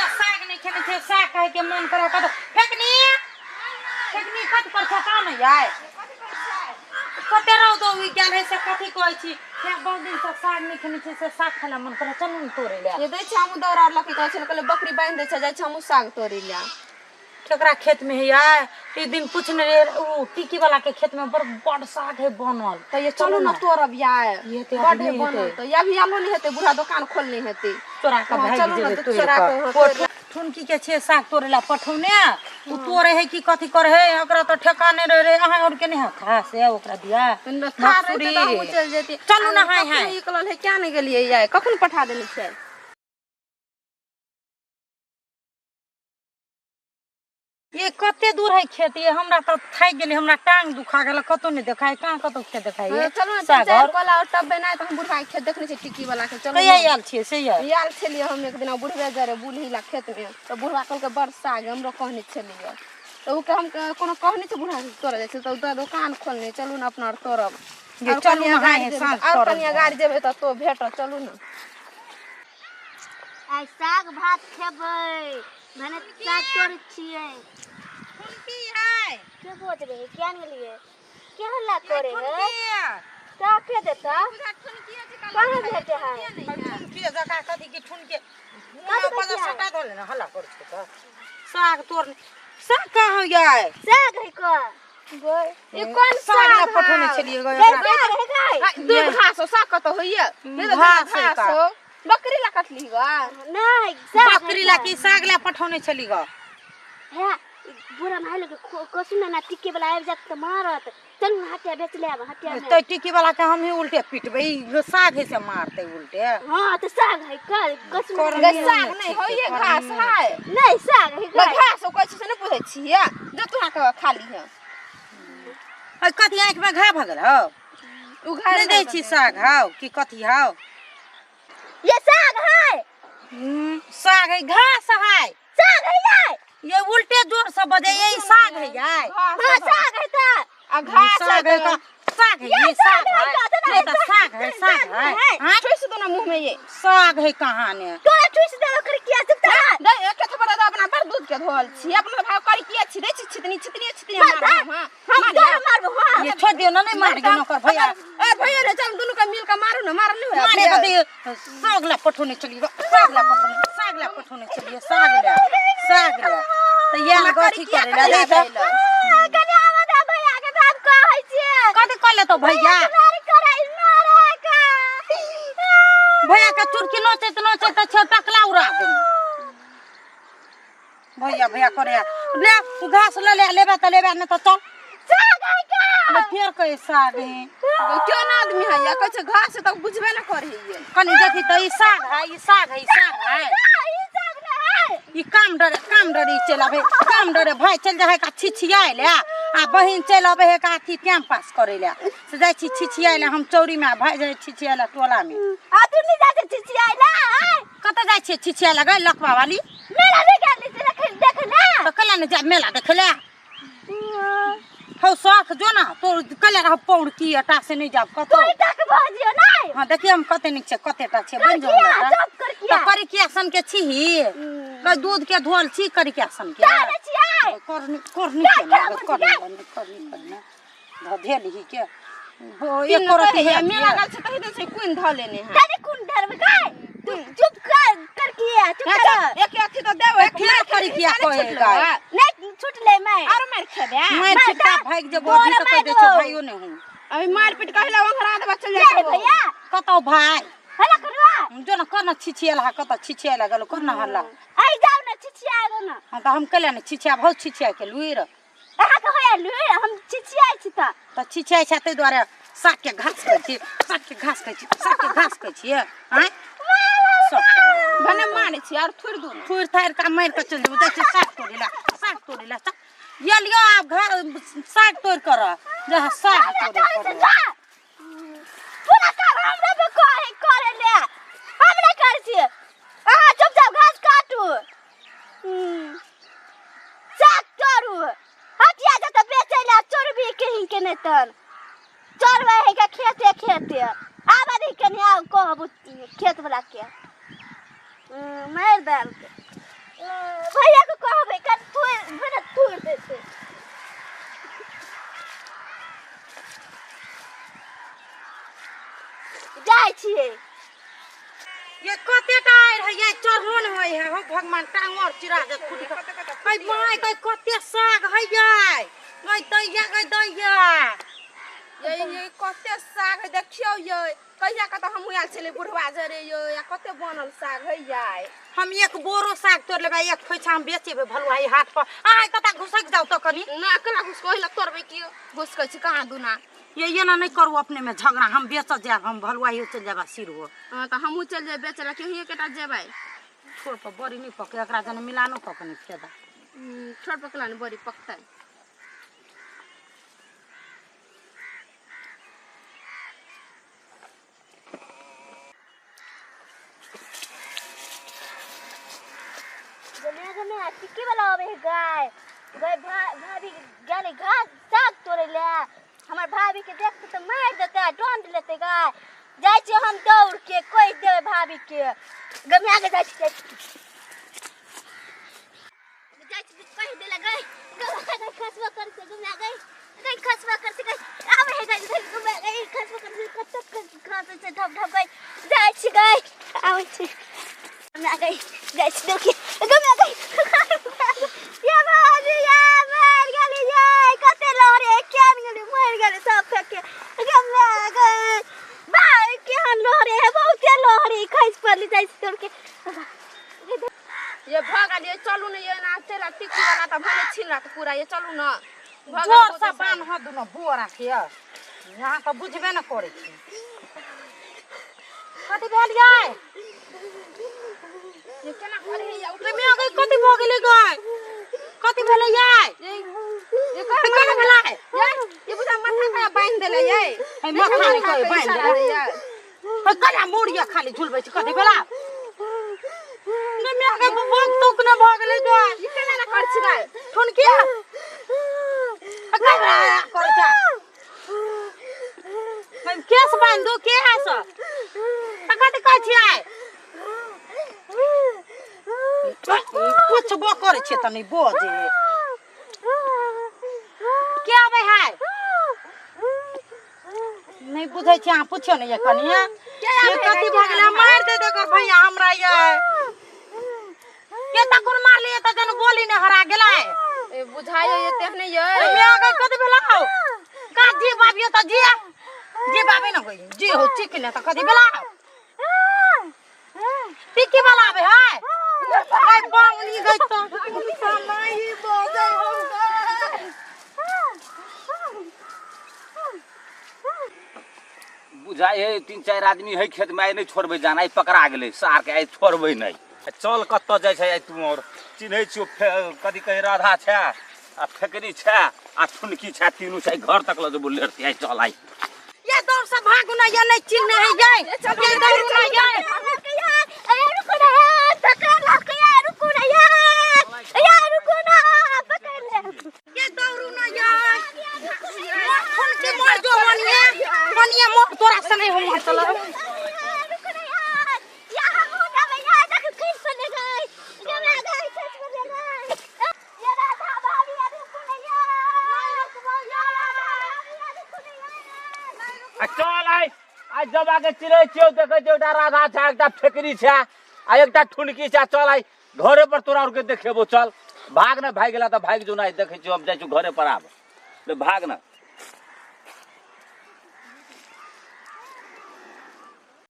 दिनसँ साग नहि खेने छियै, साग खायके मन करे। कतौ फेकनी, फेकनी कत पर छका नहि आय, कते रौद उगि गेल है से कथी कहै छी। बहुत दिनसँ साग नहि खेने छियै, से साग खाय लए मन करे। चलू ने तोड़ै लए। ये दै छै, हमहूँ दौड़ा लऽ के कहै छलै, कहले बकरी बान्हि दै छै, जाइ छै हमहूँ साग तोड़ै लए। केकरा खेत में है? ई दिन पूछने रहे, ओ टिकी वाला के खेत में बड़ बड़ साग है बनल। तऽ ये चलू ने तोड़ब यार। ये तऽ बड अभी है नहि बनल। हेतै। तऽ ये अभी आलो नहि हेतै, बूढ़ा दोकान खोलने हेतै। चोरा के हाँ, भागि चलू ने जेबै तऽ तोड़ि चोरा कऽ। कऽ, हाँ, ओ तोड़ि ले। ठुनकी के छै साग तोड़े ला पठौने, ओ तोड़े है कि कथी करे है, ओकरा तऽ ठेका नहि रहे रहे। अहाँ आओर के नहि है खा से ओकरा दिया। खा रहतै तऽ हमहूँ चलि जैतियै। चलू ने, हाय हाय। कखन निकलल है, क्या नहि गेलियै यार? कखन पठा देने छियै? ये कते दूर है खेत? ये हमरा तऽ थाकि गेलै, हमरा टांग दुखा गेल, कतौ नहि देखाय। कहाँ कतौ खेत देखाय? हाँ, चलू ने। साग चारि आओर कोला और टब बनाय तऽ हम बुढ़वा के खेत देखने छियै, टिक्की वाला के। चलू कहिया ने। आयल छियै से ये? आयल छलियै हम एक दिना, बुढ़बे जाइ रहै बुलही ला खेतमे, तऽ बुढ़वा कहलकै बड़ साग है, हमरो कहने छलियै तऽ ओ के हम कोनो कहने छै बुढ़ा के तोड़ऽ जाइ छै तऽ ओ दोकान खोलने। चलू ने अपना आर तोड़ब। ये आर चलू कनिया ने, हाय गाड़ी जेबै साँझ आर पड़ल कनिया गाड़ी जेबै तऽ तो भेटत। चलू ने। आइ साग भात खेबै, भने साग तोड़ै छियै। ठुनकी आय। के बजबै है? किया ने गेलियै? के हल्ला करे है? साग के देता? कहाँ भेटे है? ठुनकी जका कथी की ठुनकी कथी मुँह पर कहै सटा धोले ने, हल्ला कर छै तऽ साग तोड़। साग कहाँ याय? साग है का? ई कोन साग ला साग पठौने है? छलियै गै ओकरा। साग है गै? दूध घास हो, साग कतऽ होइए? नहि तऽ घास है घास का। हो, बकरी ला कटली गा? नहीं, साग है। बकरी ला की साग ला पठौने छली ग? है बुढ़ा माय लगे कसु ना टिक्के वाला आबि जात तऽ मारत। चलू ने, हटिया बेच लेब हटिया में। तऽ टिकी वाला के हमही उल्टे पिटबै, ई साग है से मारतै उल्टे। हाँ तऽ साग है कल कसु कर गै साग नहि होइए, घास है। नहीं, साग है गै गै। घास हो कहै छै से नहि बुझै छियै, जो तू अहाँके खाली है। अ कथी आँखि में घा भऽ गेल हौ? उ घास नहि दै छी साग हौ कि कथी हौ? ये साग है। साग है, घास है। साग है ये। ये उल्टे जोर से बजे, ये साग है यार। घास हाँ है। साग है तऽ। आ घास है। साग है तऽ का साग है? ये साग है नहीं तऽ साग है, साग है। हाँ? ठुसि दो ना मुँह में ये। साग है कहाँ ने? तोरा ठुसि देबो कर किया? चुप तऽ। दै एक थप्पड़ दऽ, अपना बड़ दूध के धोल छी, अपना भाव करी किया छी? दै छी छितनी छितनी छितनी मारब। हाँ हम तोरा मारबो। हाँ ये छोड़ दियो ना, नहीं मार के नौकर भैया। ए भैया रे, चल दुनू के मिल के मारू ना, मारल नहीं मारे के दे। साग ला पठौने चलिए, साग ला पठौने, साग ला पठौने चलिए, साग ला, साग ला तऽ ये अथी करे ला दे तऽ। कनि आबऽ दे भैया के, तऽ हम कहै छियै। कथी कहले तो भैया? मारे करै मारे का। भैया के चुरकी नोचैत नोचैत छै टकला उड़ा दे। भैया भैया करे ले, घास ले ले, लेबे तऽ लेबे, नहीं तऽ चल। साग है का? ले फेर कहे साग है। क्यों ना आदमी है या कहै छै घास तऽ बुझबे ना करे है। कनी देखी तऽ ई साग है, ई साग है, ई साग है। ई साग नै है। ई काम डरे, काम डरे ई चलि आबै, काम डरे भाय चलि जाइ है का छिछियाइ ले आ बहिन चलि अबै है का अथी टाइम पास करै ले से जाइ छी छिछियाइ ले हम चौरी में आ भाय जाइ छिछियाइ ले टोला में। आ तू नहीं जाइ छै छिछियाइ ला? आय कतऽ जाइ छियै छिछियाइ ले गै लकवा वाली? मेला नहि गेल छै देखे देखे ला। तऽ कला ने जा मेला देखे ले हौ, शौख जो ना तो कला रह पौड़ की अटा से नहीं जाब कतौ। तू तक भजियो नहीं। हाँ देखिए हम कते नीक छै, कते टा छै बन जो किया हमरा। चुप कर किया? तऽ करिकिया सन के छीही कई दूध के धोल छी करिकिया सन के। जाने छियै। करनी करनी के ना करनी करनी करनी धधेल ही के एक रति है। मेला गेल छै तही दिन से कोन धऽ लेने है। तनी कोन धरबै गै? तू चुप कर, कर किया चुप कर। एक अथी तऽ देबै। फेर करिकिया कहे गाय। नहीं छुटले मैं। आरो मारि खेबै। मैं छिट्टा भागि जेबो, अभी तऽ कहि दै छौ भाइयो नहि हूँ। अभी मारपीट कहला ओंघरा देबा, चल नहीं जाइ। भैया। कतौ भाय हल्ला करवा जो न कर न छिछियाल हा, कतऽ छिछिया लागल कर न हल्ला। आई जाओ ना छिछिया गो ना। हाँ तऽ हम केला ने छिछिया बहुत छिछिया के लुइर। अहाँ के होया लुइर? हम छिछियाइ छी तऽ। तऽ छिछियाइ छै ताहि दुआरे साग के घास कहै छी, साग के घास कहै छी, साग के घास कहै छियै आँय सब। भने मारै छी आर थोड़ि दू। थुरि थारि कऽ मारि कऽ चलि जेबो। जाइ छियै साग तोड़ै लए, साग तोड़ै लए। साग ये लियो, आब घर साग तोड़ि कऽ रह जा, साग तोड़ै कऽ रह। पूरा काम हमरा पे करे करे ले, हम नहीं करै छियै। अहाँ चुपचाप घास काटू, साग तोड़ू, हटिया जतऽ बेचै लए चोरबी कहीं के नहि तहन चोरबै है के खेते खेते आबऽ दही कनि, आब कहब खेत वला के मारि देलकै। भैया के कहबै कन तोड़ भने तोड़ देतै। जाइ छियै। ये कते टा आइ रहे ये चढ़लो न होय है हो भगवान, टांग और चिरा दे फुट के। ऐ my गई कते साग है ये, गई दैया गई दैया। ये कते साग है देखियो ये, कहिया के त हमहूँ आयल छलै बुढ़वा जरे ये, या कते बनल साग है ये। हम एक बोरो साग तोड़ लेबै, एक खोइछा हम बेचेबै भलुआई हाथ पर। आइ कता घुसक जाउ त कनी। ना अकेला घुसको हिला तोड़बै की घुसकै छी कहाँ दुना। ये ये ना नहीं करू अपने में झगड़ा, हम बेच जायब, हम भलुआई चल जाबा सिरहो। हां त हमहूँ चल जाय बेचला के हिये केटा जेबै। छोड़ पर बड़ी नहीं पके, एकरा जने मिलानो क कनी फायदा। छोड़ पकला ने बड़ी पकतै। गमे गमे टिक्की वाला आवे है गाय गाय भाभी गेले घास साग तोड़े ले, हमर भाभी के देखते तो मार देते, डंड लेते गाय। जाइ छी हम दौड़ के कहि देबै भाभी के। गमिया के जाइ छी जाइ छी कहि देले गाय गमिया खसबा कर से गमिया गाय गाय खसबा कर से गाय आवे है गाय गमिया गाय खसबा कर से कत घास से ढप ढप गाय जाइ छी गाय आवे छी गमिया गाय जाइ छी देखि गमिया गाय या भाभी या मर गेली ये कते लहरे केन गेली मर गेली सब फेके गमिया गाय भाई केहन लहरे है बहुते लहरे खसि पड़ली जाइ छी तोड़ के। ये भगल ये चलू ने ये ना चला टिक्की वाला त भने छिनला त पूरा ये चलू न जोर से बान्ह दुनो बोरा के, यहाँ त बुझबे न करै छी। कथी भेल ये? ये केना करे है उठे में आ गई कथी भ गेलै गाय? कथी भेलै ये? ये केना भेलै ये? ये बुझा माथा के बांध देले ये। ए माथा के बांध देले ए कला मोड़िया खाली झुलबै छी। कथी भेला? गमे आ गई बंग तोक न भ गेलै गाय। ये केना न कर छी गाय? ठुनकी आ गाय कर छ हम केस बांध दो के है सब कथी कहै छियै? पुछबो करै छियै त नहि बजै। के आबै है? नहि बुझै छियै अहाँ, पुछियौ ने ये कनिया। ये कथी भऽ गेलै? मारि दे एकर भैया हमरा ये। के तखन मारलियै त जन बोली ने हरा गेलै। ए बुझाइयो ये तेहने ये। मे आ गई कथी भेला हौ? का जी बाबियो त जी जी बाबे न होई जी हो चिक ने त कथी भेला? टिक्की वाला आबै है? आई बांगनी गई त नहीं बजै हम। बुझाइ है तीन चार आदमी है खेत में, आइ नहीं छोड़बै जान, आइ पकड़ा गेलै सार के, आइ छोड़बै नहीं। चल कतऽ जाइ छै आइ तू और चिन्है छियौ कथी कहै राधा छै आ फेकरी छै आ ठुनकी छै, तीनू छै घर तक लऽ जेबो लेरती। आइ चल आइ ये दौड़ से भागू ना ये नहीं चिन्ह है ये ये दौड़ू ना ये। अरे रुको ना यार, पकड़ लो यार, रुको ना यार, यार रुको ना, पकड़ ले ये दौड़ू ना यार। ठुन के मर जो मनिया मनिया मोर तोरा से नहीं हम चल। रुको ना यार, यार हम ना यार देख खींच पड़े गए गमे गए खींच पड़े गए ये राधा भाभी यार रुको ना यार, रुको ना यार। चल आइ आइ जब आके चिरै छियौ देखै छियौ एकटा राधा छै एकटा फेकरी छै आ एकटा ठुनकी छै। चल आइ घरे पर तोरा आरके देखेबो। चल भाग न, भागि गेला तऽ भागि जो न, आइ देखै छियौ हम जाइ छियौ घरे पर आब ले भाग न।